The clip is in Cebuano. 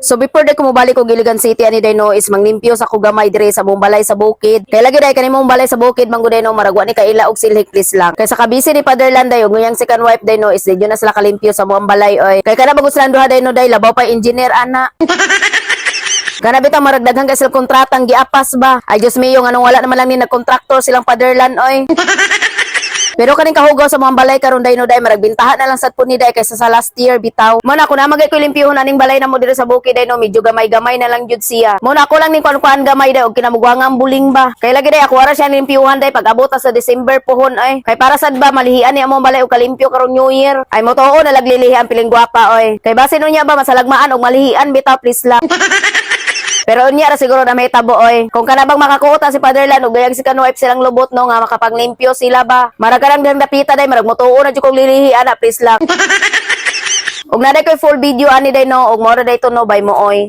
So before day ko mobalik og Iligan City ani day no, is manglimpyo sa ko gamay dire sa among balay sa bukid. Kay lagi day kani mong balay sa bukid man gud day no, marag wa ni kaila og silhik, please lang. Kay sa kabisi ni Father Landay ug iyang second wife day no, is di na sila kalimpyo sa among balay oy. Kay kana bago silang duha day no day, labaw pa engineer ana. Kana bitaw marag daghan kay sila kontratang giapas ba. Ay, Diyos mio, nganong wala naman lang ni nagkontraktor silang Fatherland oy. Pero kaning kahugaw sa mga balay karon day no day, marag bintahan na lang sad pud ni day kaysa sa last year bitaw. Mo na ako na magay ko limpyuhon aning balay na mo diri sa bukid day no, medyo gamay-gamay na lang jud siya. Mo na ako lang ning kuan-kuan gamay day og kinamugwangang buling ba. Kay lagi day ako ara siya limpyuhan day pag abot sa December pohon ay. Kay para sad ba malihian ni among balay og kalimpyo karon New Year. Ay, mo tuo na laglilihi ang piling gwapa oy. Kay basin unya ba masalagmaan og malihian bitaw, please lang. Pero unya ra siguro na may tabo oy. Kung kana bang makakuota si Fatherland ug gayang si wife silang lubot no nga makapanglimpyo sila ba. Marag karang dihang dapita day, marag motuo na jud kong lilihi ana, please lang. Ug naa koy full video ani day no, ug mao ra day to no, bye mo oy.